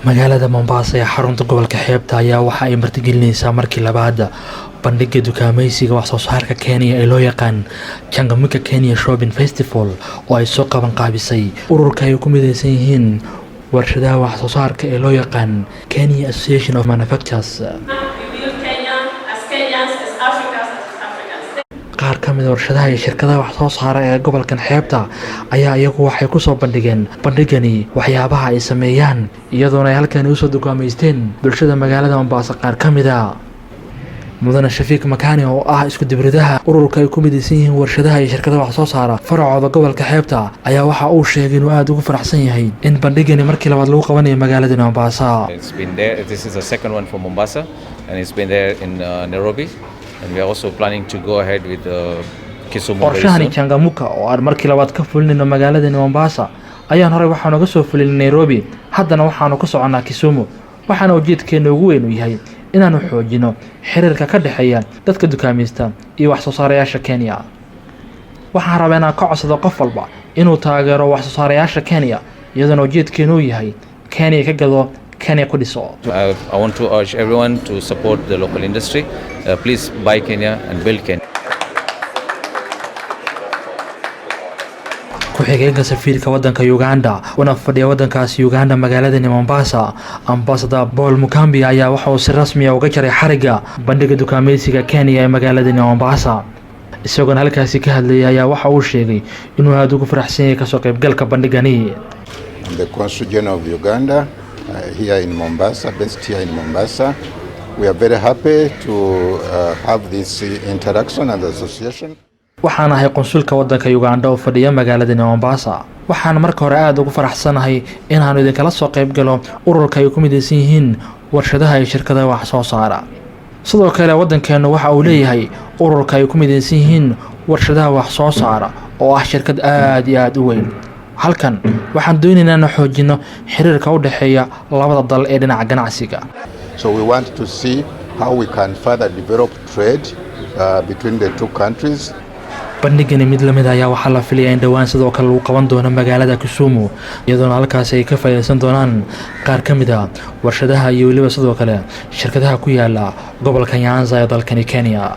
Magaalada Mombasa ee xarunta gobolka Xeebta ayaa waxa ay martigelinaysaa markii labaad bandhigga dukaamaysiga wax soo saarka Kenya ee loo yaqaan Changamka Kenya Shopping Festival, oo ay soo qaban qaabisay ururka ay ku mideysan yihiin warshadaha wax soo saarka ee loo yaqaan Kenya Association of Manufacturers. We build Kenya as Kenyans, as Africans, as Africans. Qaar ka mid a warshadaha iyo shirkadaha wax soo saara ee gobolkan Xeebta ayaa iyagu waxay kusoo bandhigeen bandhigani waxyaabaha ay sameeyaan, iyadoona ay halkani usoo dukaamaysteen bulshada magaalada Mombasa qaar ka mid a. Mudane Shafiik Makani, oo ah isku dibridaha ururka ay ku midaysan yihiin warshadaha iyo shirkadaha wax soo saara faracooda gobolka Xeebta, ayaa waxa uu sheegay inuu aada ugu faraxsan yahay in bandhigani markii labaad lagu qabanayo magaalada Mombasa. It's been there. This is the second one for Mombasa, and it's been there in Nairobi, and we are also planning to go ahead with Kisumu very Qorshahani soon. Changamka oo aan markii labaad ka fulinayno magaaladani Mombasa ayaan horey waxaanu ga soo fulinay Nairobi, haddana waxaanu ka soconnaa Kisumu. Waxaana ujeedkeena ugu weyn uu yahay inaanu xoojino xiriirka ka dhexeeya dadka dukaamaysta iyo wax soo saarayaasha Kenya. Waxaan rabaa inaan ka codsado qof walba inuu taageero wax soo saarayaasha Kenya, iyadoona ujeedkeenu uu yahay Kenya ka gado, Kenya ku dhiso. I want to urge everyone to support the local industry. Please buy Kenya and build Kenya. Ku-xigeenka safiirka wadanka Uganda una fadhiya wadankaasi Uganda magaaladani Mombasa, Ambassador Paul Mukambi, ayaa waxa uu si rasmi ah uga jaray xarigga bandhiga dukaamaysiga Kenya ee magaaladani Mombasa. Isagoona halkaasi ka hadlayay ayaa waxa uu sheegay inuu aada ugu faraxsan yahay kasoo qaybgalka bandhigani. I'm the Consul General of Uganda here in Mombasa, based here in Mombasa. We are very happy to have this interaction and association. Waxaan ahay qonsulka wadanka Uganda oo fadhiya magaaladani Mombasa. Waxaan marka hore aada ugu faraxsanahay inaanu idinkala soo qayb galo ururka ay ku midaysan yihiin warshadaha iyo shirkadaha wax soo saara. Sidoo kale waddankeennu waxa uu leeyahay ururka ay ku midaysan yihiin warshadaha wax soo saara, oo ah shirkad aada iyo aada u weyn. Halkan waxaan doonaynaa inaan xoojino xiriirka u dhexeeya labada dal ee dhinaca ganacsiga. So we want to see how we can further develop trade between the two countries. Bandhigani mid lamid ayaa waxaa la filayaa in dhowaan sidoo kale lagu qaban doono magaalada Kisumu, iyadoona halkaasi ay ka faa'iidaysan doonaan qaar ka mid a warshadaha iyo weliba sidoo kale shirkadaha ku yaala gobolka Nyanza ee dalkani Kenya.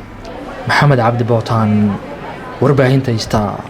Maxamed Cabdi Bootaan, warbaahinta Star.